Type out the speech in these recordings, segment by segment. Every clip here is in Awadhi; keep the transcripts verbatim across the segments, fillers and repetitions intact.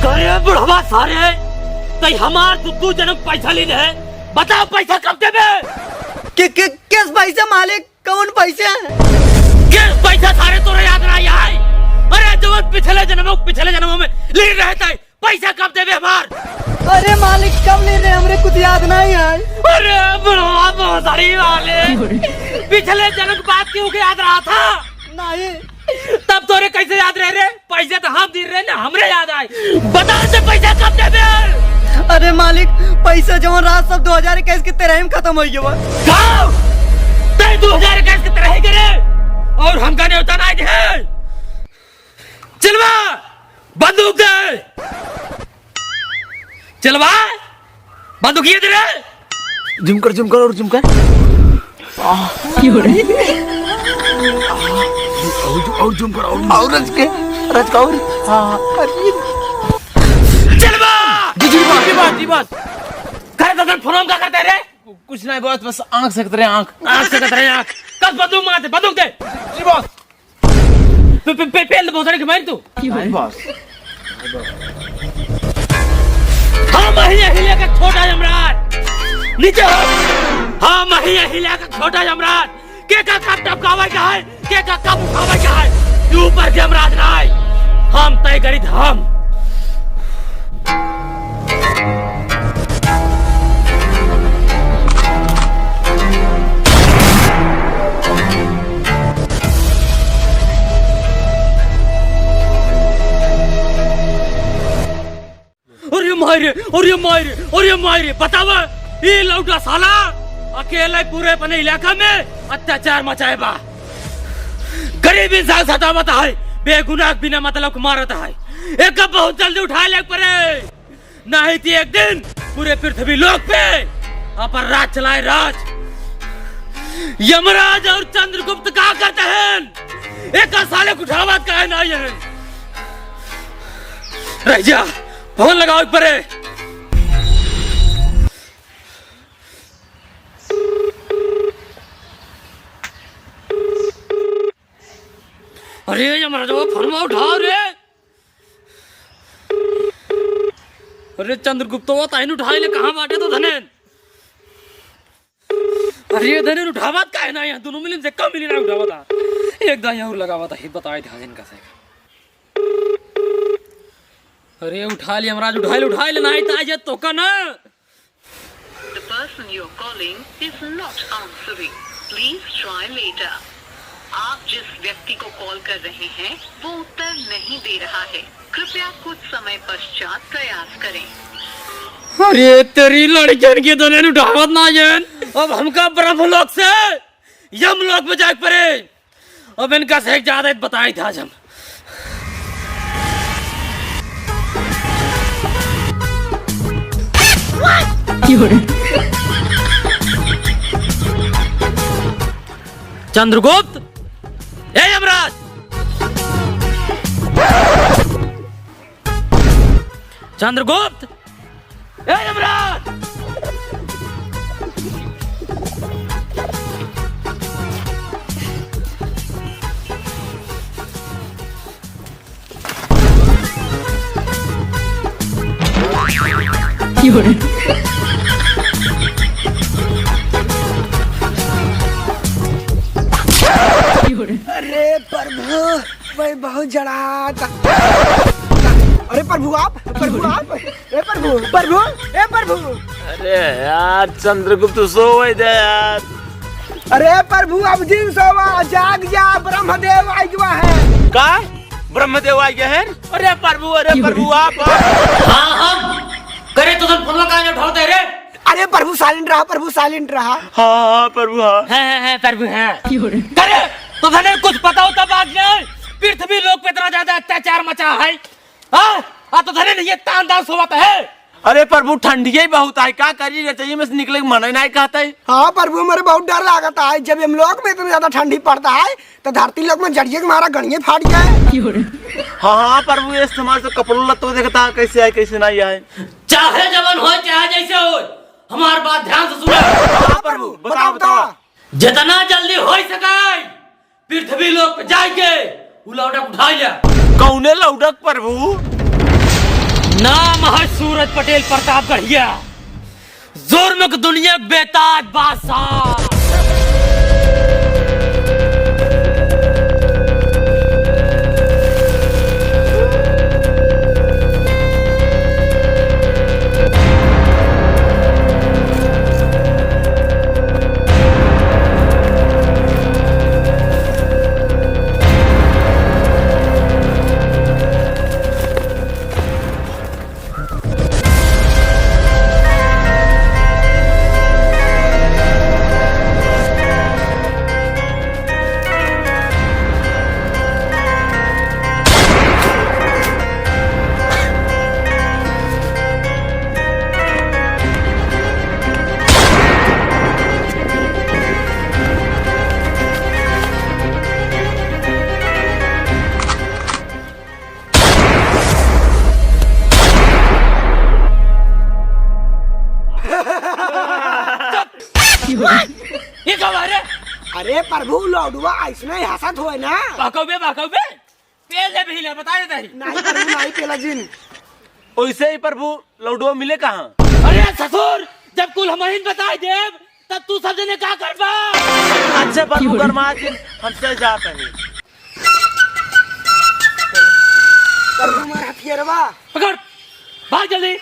करे बुढ़वा सारे, तई हमार दू दू जन्म पैसा लीन है, बताओ पैसा कब देबे? कि, कि, किस पैसे मालिक? कौन पैसे? किस पैसे सारे तोरे याद ना आई? अरे जवन पिछले जन्मों, पिछले जन्मों में लीन रहता है, पैसा कब देबे हमार? अरे मालिक, कब लीन रहे, हमरे कुछ याद नहीं है। अरे बुढ़वा भोसड़ी वाले, पिछले जन्म की बात क्यों के याद रहा था? नहीं। तब तोरे कैसे याद रहे रे? पैसा तो हम दे रहे ना, हमरे याद आए। बता से पैसा कब देबे? अरे मालिक, पैसा जवन रहा सब दो हजार इक्कीस के तेरह में खत्म हो गया। का? तै दो हजार इक्कीस के तेरह के रे? और हमका न्योता ना दे। चलवा, बंदूक दे। चलवा, बंदूक ये दे रे। झुमकर, झुमकर और झुमकर। आह। और, और झुमकर और, और रच के, रच का और। हाँ, हाँ। अरे। चलवा। जी, जी, बस, जी, बस, जी, बस। करे तो फोन का करते रे? कुछ नहीं बस, बस आँख सेकत रहे, आँख। आँख सेकत रहे, आँख। कस बंदूक मार दे, बंदूक दे। जी बस। पे, पे, पे, पेल दे भोसड़ी के मारी तू। नहीं बस। हम ही यही लेकर छोटा यमराज। नीचे हो। हम ही यही लेकर छोटा यमराज। के का कब टपकावे का है, के का कब उठावे का है। तू ऊपर के यमराज ना है। हम तय करी हम। अरे माय रे, अरे माय रे, अरे माय रे, बतावा, ई लौटा साला अकेले पूरे अपने इलाका में अत्याचार मचाए बा। गरीब इंसान सतावत है, बेगुनाह बिना मतलब के मारत है। एका बहुत जल्दी उठाए ले पड़े। नहीं तो एक दिन पूरे पृथ्वी लोक पे अपन राज चलाए, राज। यमराज और चंद्रगुप्त का करते हैं? एक साले को उठावत काहे ना है? रह जा, फोन लगाओ एक परे। अरे यमराज, फोन उठाओ रे। अरे चंद्रगुप्त, वो ताइन उठाए ले, कहाँ बाटे तो धनेन? अरे धनेन उठावत काहे ना, यहाँ दोनों मिलिन से कम मिली ना उठावत आ। एक दाई और लगावत आ, हित बताए ध्यान इनका से। अरे उठा ले यमराज, उठा ले, उठा ले, ना आई तो आज तो का ना। The person you're calling is not answering. Please try later. आप जिस व्यक्ति को कॉल कर रहे हैं, वो उत्तर नहीं दे रहा है। कृपया कुछ समय पश्चात प्रयास करें। अरे तेरी लड़कियन के दोनों उठावत ना जन, अब हमका ब्रह्मलोक से यमलोक में जाए पड़े। अब इनका से एक ज्यादा बताई था आज हम। चंद्रगुप्त, ए यमराज, चंद्रगुप्त, ए यमराज! अरे प्रभु, मैं बहुत जड़ात। अरे प्रभु आप, प्रभु आप, ए प्रभु, प्रभु, ए प्रभु। अरे यार चंद्रगुप्त सोवे दे यार। अरे प्रभु अब जिन सोवा, जाग जा, ब्रह्मदेव आइ गवा है। का? ब्रह्मदेव आइ गए हैं? अरे प्रभु, अरे प्रभु आप, आप। हाँ हम। करे तो तुम फोनवा काहे उठावत है रे? अरे प्रभु silent रहा, प्रभु silent रहा। हाँ, हाँ, प्रभु, हाँ। हाँ, हाँ, हाँ, प्रभु, हाँ। करे, तो तने कुछ पता हो तब आ गया? पृथ्वी लोक पे इतना ज्यादा अत्याचार मचा है, हाँ? आ तो तने नहीं, ये तान दान सोवत है। अरे प्रभु, ठंडिया ही बहुत है, का करी, रजाई में से निकले के मन ही नहीं कहता है। हाँ प्रभु, हमारे बहुत डर लागत है, जब यमलोक में इतना ज्यादा ठंडी पड़ता है, तो धरती लोक में जड़िए के मारा गणिये फाट जाए। हाँ, हाँ, प्रभु, ये इस्तेमाल से कपड़ों लत्तों देखता है, कैसे आए, कैसे नहीं आए। चाहे जवन होय, चाहे जैसे होय, हमार बात ध्यान से सुना। हाँ, प्रभु, बताओ, बताओ। जितना जल्दी होय सके, पृथ्वी लोक पे जाइके उ लौटा उठाई ले। कौने लौडक प्रभु? नाम है सूरज पटेल प्रतापगढ़िया, जुर्म के दुनिया के बेताज बादशाह। ये का बात है? अरे प्रभु, लौडुआ ऐसने हंसत होए ना। बहकौबे, बहकौबे। पेले भी ले, बता देता ही। नहीं प्रभु, नहीं पेला जिन। ओइसे ही प्रभु, लौडुआ मिले कहाँ? अरे ससुर, जब कुल हमहिन बताई देब, तब तू सब जने का करबा? अच्छा प्रभु, गरमा जिन, हम सही जात ही। प्रभु, मार हथियारवा। पकड़, भाग जल्दी।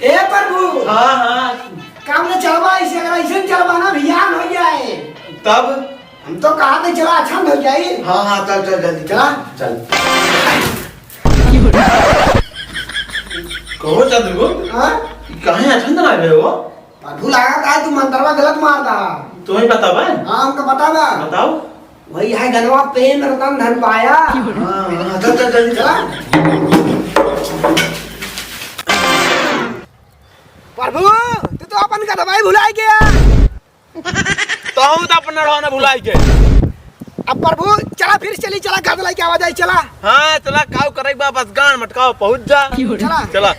ए प्रभु। हाँ, हाँ। काम न चलवा, ऐसे अगर ऐसे न चलवा ना, भियान हो जाए। तब? हम तो कहा थे चला, अच्छा हो जाए। हाँ, हाँ, चल, चल, जल्दी चला। चल। कहो चंद्रगुप्त, हाँ? काहे अठंड ना रहे हो? प्रभु, लागत है तू मंतरवा गलत मार दा। तुम्हें पता बा? हाँ, हमका पता बा। बताओ। वही है गनवा, प्रेम रतन धन पाया। हाँ, हाँ, चल, चल, जल्दी चला। प्रभु, तू तो अपन गदवाई भुलाई गया। तहू तो अपन नढ़वा ना भुलाई के। अब प्रभु, चला फिर चली, चला गदलाई के आवाज आई, चला। हाँ, चला, काऊ करे बा, बस गान मटकाओ, पहुँच जा। चला। चला।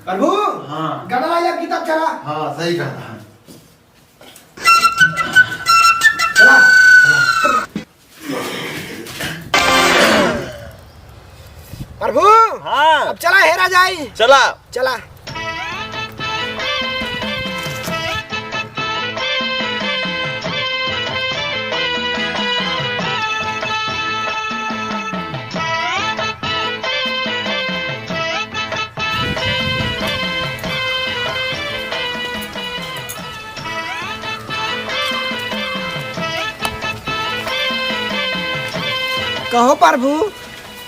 प्रभु, हाँ। गदलाई अब की तब चला। हाँ, सही कहा। चला। प्रभु, हाँ। अब चला हेरा जाई। चला। चला। कहो प्रभु,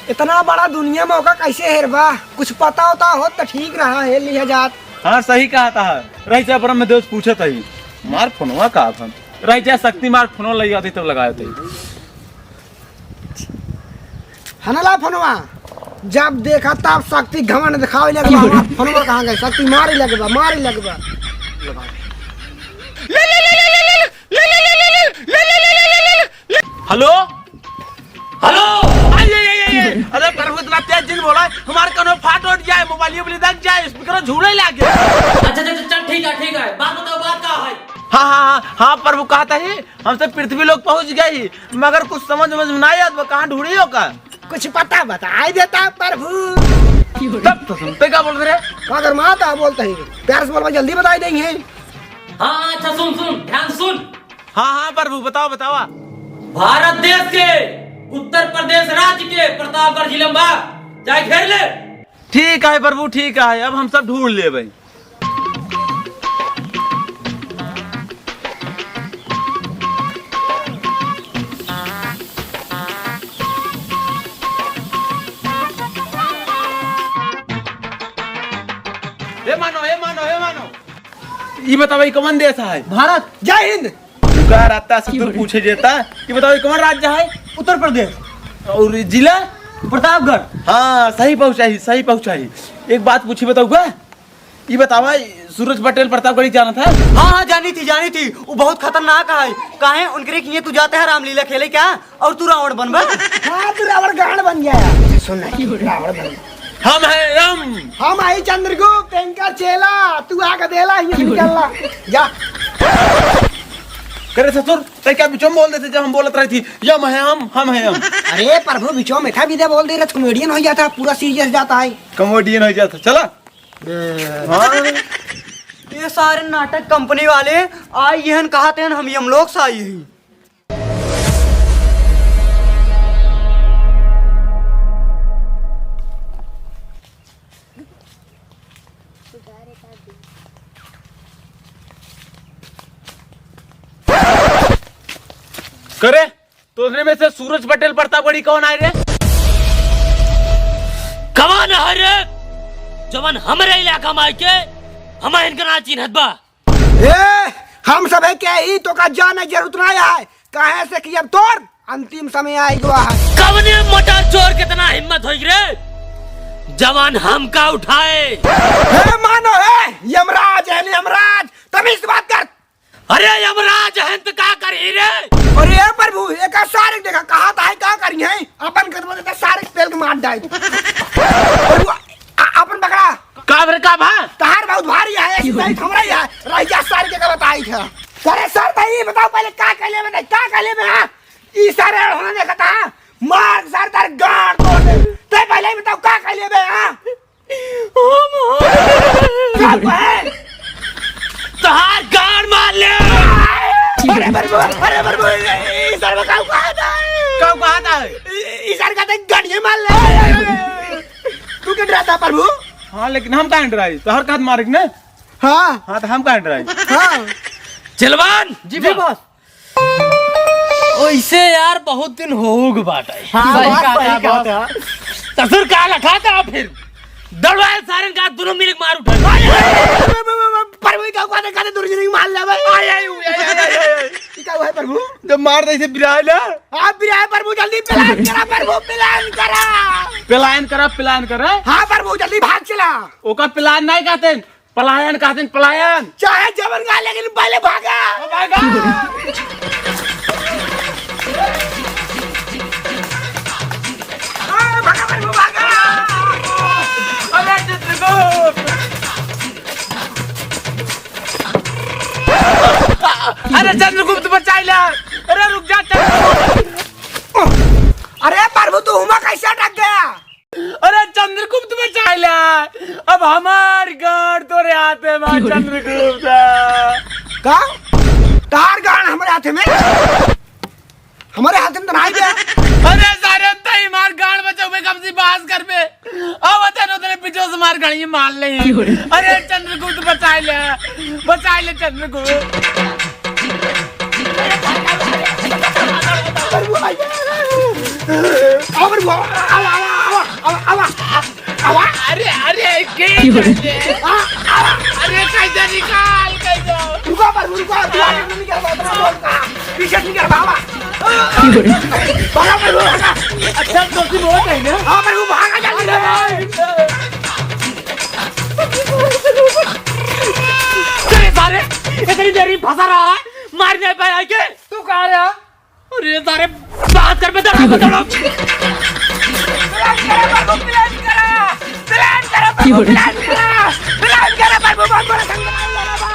इतना बड़ा दुनिया में ओका कैसे हेरबा? कुछ पता होता होत त ठीक रहा, हेर लिया जात। हाँ, सही कहा था। रह जा, ब्रह्मदेव से पूछत ही। मार फोनवा का अपन। रह जा, शक्ति मार फोनवा लई आती तब लगाए थे। हनला फोनवा, जब देखा तब शक्ति घमंड दिखावे लगे बा। हमार फोनवा कहाँ गए? शक्ति मारी लगे बा, मारी लगे बा। हेलो? हेलो? आई, आई, आई, आई, आई। अरे प्रभु, इतना तेज जिन बोला है, हमार कनो फाट उठ जाए, मोबाइल ये बोली दग जाए, स्पीकर झूले लागे। अच्छा, अच्छा, अच्छा, चल, ठीक है, ठीक है। बात बताओ, बात का है? हाँ, हाँ, हाँ, हाँ, प्रभु, कहता ही, हमसे पृथ्वी लोग पहुँच गई, मगर कुछ समझ, समझ में ना आवत बा, कहाँ ढूंढियो का? कुछ पता बताई देता प्रभु। तब तो सुनते का बोल रहे? का गरमाता बोलता ही, प्यार से बोलबा, जल्दी बताई देंगे। हाँ, अच्छा, सुन, सुन, ध्यान से सुन। हाँ, हाँ, प्रभु, बतावा, बतावा। भारत देश के उत्तर प्रदेश राज्य के प्रतापगढ़ जिला में बा, जाए घेर ले। ठीक है प्रभु, ठीक है, अब हम सब ढूंढ लेबै। ए मानो, ए मानो, ए मानो, ई बतावा, ई कौन देश है? भारत। जय हिंद। का रास्ता से तू पूछे जेता। ई बतावा, ई कौन राज्य है? उत्तर प्रदेश। और जिला? प्रतापगढ़। हाँ, सही पहुँचाई, सही पहुँचाई। एक बात पूछी, बतावा का? ई बतावा, सूरज पटेल प्रतापगढ़ी जाना था? हाँ, हाँ, जानी थी, जानी थी। वो बहुत खतरनाक है। काहे उनकरे किए तू जाते है रामलीला खेले क्या? और तू रावण बनबा? हाँ, तू रावण गांड बन गया यार। सुन ना, रावण बन गया। हम हैं हम। हम आई चंद्रगुप्त, इनका चेला। तू आके देला, ये निकलला। जा। करे ससुर, तै क्या बिचो में बोल देते जब हम बोलत रही थी, "यम है हम, हम है हम"? अरे प्रभु, बिचो में था भी दे बोल दे रहे, comedian हो जाता, पूरा serious जाता है। Comedian हो जाता, चला। हाँ। ये सारे नाटक company वाले आई, यहन कहा थे हम यमलोक से आई हैं। करे, तोहरे में से सूरज पटेल प्रतापगढ़ी कौन आए रे? कौन है रे? जवन हमरे इलाका में आइके हम इनका ना चिन्हत बा। ए, हम सभे के ही तो का जाने जरूरत ना है, काहे से कि अब तोर अंतिम समय आइ गवा है। कवने मोटर चोर कितना हिम्मत होई रे, जवान हमका उठाए? हे मानो हे, यमराज है नी यमराज, तमीज से बात कर। अरे यमराज हैं तो का करी रे? अरे प्रभु, एका सारे देखा, कहा था है का करी है? अपन कदम देता सारे पेल के मार डाई। प्रभु, आ-, अपन पकड़ा। का बरे का भा? तहार बहुत भारी है, ऐसी नहीं थमरा ही है। रह जा सारे के का बताई था। अरे सर, भाई ये बताओ पहले का कहले बे, का कहले बे, हाँ? ई सारे होने देखा था, मार सर तार गाड़ तोड़ दे। ते पहले ही बताओ का कहले बे, हाँ? ओ मोहन। का बे? तहार गाड़ मार ले। अरे प्रभु, अरे प्रभु, ई सर बताओ का था? का कहा था? ई, ई सर का ते गड़िए मार ले। तू के डराता प्रभु? हाँ, लेकिन हम काहे डराई? तोहर कहत मारिक ने? हाँ। हाँ, तो हम काहे डराई? हाँ। चलवान! जी जी बॉस। बॉस। ओइसे यार, बहुत दिन होग बाटे। हाँ, सही बात, कहा सही था कहा बॉस। था। ससुर का लखा था फिर? दौड़वाए सारन का दोनों मिलके मार उठा। अरे, अरे, अरे, अरे, अरे, अरे, पर वही का कहते, कहते दूर से मार ले भाई। आय, आय, उय, आय, आय, आय, आय। ई का हुआ है प्रभु? जब मार दे से बिराए ना। हाँ, बिराए प्रभु, जल्दी plan करा प्रभु, plan करा। Plan करा, plan करा। हाँ प्रभु, जल्दी भाग चला। ओका plan नहीं कहते, पलायन कहते, पलायन। चाहे जवन का, लेकिन पहले भागा। भागा। हाँ, भागा प्रभु, भागा। अरे चित्रगुप्त। अरे चंद्रगुप्त बचाइला, अरे रुक जा चंद्रगुप्त। अरे प्रभु, तू हुमा कैसे अटक गया? अरे चंद्रगुप्त बचाइला, अब हमार गांड तोरे हाथे में चंद्रगुप्त। का? तार गांड हमारे हाथे में? हमारे हाथ में तो नहीं गया। अरे सारे तई मार गांड बचावे कम सी बास कर बे। अब तने उतने पीछे से मार गाड़ी मार ले। अरे चंद्रगुप्त बचाइला, बचाइला चंद्रगुप्त। अरे, अरे, अरे, के की हो? आ, आ, अरे, कैसे निकाल, कैसे? रुको, पर रुको, तू आगे नहीं कर पाता, पीछे नहीं कर पावा। की हो? भागा, पर भागा। अच्छा, तो तुम हो कहीं ना? हाँ, पर वो भागा, जल्दी भागा। अरे, सारे, इतनी देर ही फंसा रहा है, मार नहीं पाया क्या? तू कहाँ रहा? अरे सारे, बात कर बे, दौड़ो, दौड़ो। Plan करो बाबू, plan करो। Plan करो बाबू, की हो रही? Plan करो। Plan करो बाबू, बहुत बड़ा संकट आ गया बाबा।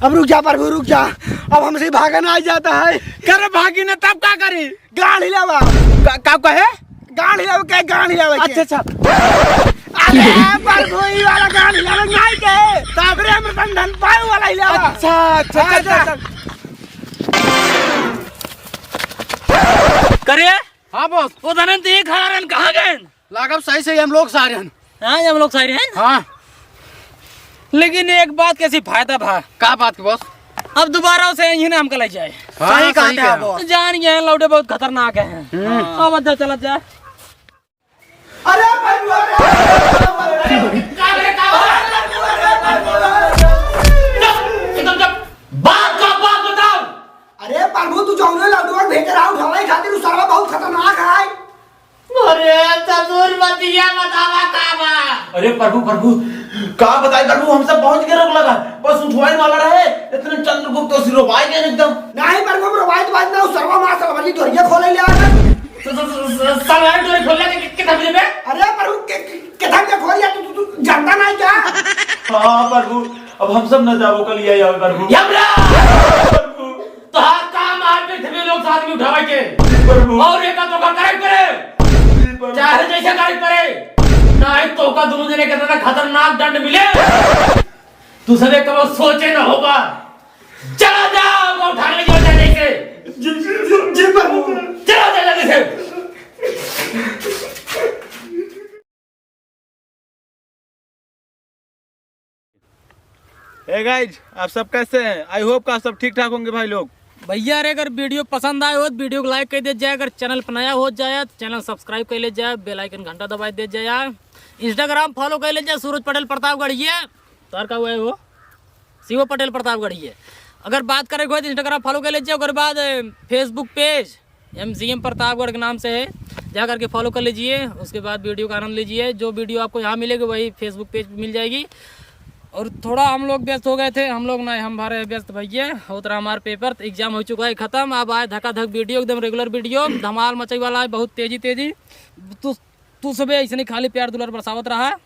अब रुक जा प्रभु, रुक जा। अब हमसे भागा ना जाता है। करे भागी ना, तब का करी? गांड हिलावा। का, का कहे? गांड हिलावे के, गांड हिलावे के। अच्छा, अच्छा। अरे, प्रभु, ई वाला गांड हिलावे नाहीं के। तब? अरे, हम रतन धन पाए वाला हिलावा। अच्छा, अच्छा, हाँ, अच्छा, जा। अच्छा। करे? हाँ, बॉस। वो धनन तो एक हजारन कहाँ गए? लागब सही, सही हम लोग सारे हन। हाँ, हम लोग सारे हैं। हाँ। लेकिन एक बात के सी फायदा भा। का बात के बॉस? अब दोबारा उसे यहीं ना हमका ले जाए। हाँ, सही कहा सही थे कहा। आप बॉस। जान गए हैं, लौटे बहुत खतरनाक है। हम्म। अब अच्छा चला जाए। अरे प्रभु, अरे प्रभु, अरे प्रभु, अरे प्रभु, अरे प्रभु, अरे प्रभु, अरे प्रभु, अरे प्रभु। बात का बात बताओ। अरे प्रभु, तू जौने लड्डू भेज रहा उठावे खातिर, उ सरवा बहुत खतरनाक है। अरे ससुर मती अरे प्रभु, प्रभु, का बताई प्रभु, हम सब पहुँच गए रोक लगा, बस उठवाए वाला रहे, इतने चंद्रगुप्त तो सिरोपाई गए एकदम। नहीं प्रभु, हम रोवाई तो बात ना, उ सरवा मार सरवा वाली डोरिया खोले ले आकर। स-, स-, स-, स-, सरवा डोरी खोलने के, के, के था बे? अरे प्रभु, के, के, के था के खोल लिया, तू, तू, तू जानता नहीं क्या? हाँ प्रभु, अब हम सब न जाबो कल ये आवे प्रभु। यमराज! प्रभु। तोहार काम आज पृथ्वी लोग से आदमी उठावे के। जी प्रभु। और एका तोका करे के परे। जी प्रभु। चाहे जैसे करे के परे। नहीं तोका दोनों जने के इतना खतरनाक दंड मिले। तू सबे कबो सोचे न होगा। चला जा, ओका उठा ले जाओ जैसे। जी, जी, जी, जी प्रभु। चला जा जल्दी से। Hey guys, आप सब कैसे हैं? I hope का आप सब ठीक ठाक होंगे भाई लोग। भैया रे, अगर video पसंद आए हो तो video को like कर दे जाए, अगर channel पर नया हो जाए तो channel subscribe कर ले जाए, bell icon घंटा दबाए दे जाए। Instagram follow कर ले जाए, सूरज पटेल प्रतापगढ़ ये, तार का हुआ है वो, शिव पटेल प्रतापगढ़ ये। अगर बात करे के हो तो Instagram follow कर ले जाए, ओकर बाद, ए, Facebook page M C M Pratapgarh के नाम से है, जा करके follow कर लीजिए। उसके बाद video का आनंद लीजिए। जो video आपको यहाँ मिलेगी वही Facebook page पे मिल जाएगी। और थोड़ा हम लोग व्यस्त हो गए थे, हम लोग ना, हम भरे व्यस्त भैया, होत रहा हमारा paper, तो exam हो चुका है ख़त्म। अब आए धकाधक video, एकदम regular video, धमाल मचाई वाला है बहुत तेजी तेजी। तू, तू सबे ऐसे नहीं खाली प्यार दुलार बरसावत रहा।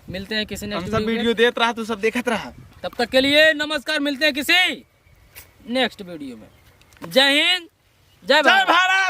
मिलते हैं किसी हम next सब video video में। देत रहा, तू सब देखत रहा। तब तक के लिए नमस्कार, मिलते हैं किसी next video में। जय हिंद, जय जय भारत। भारत।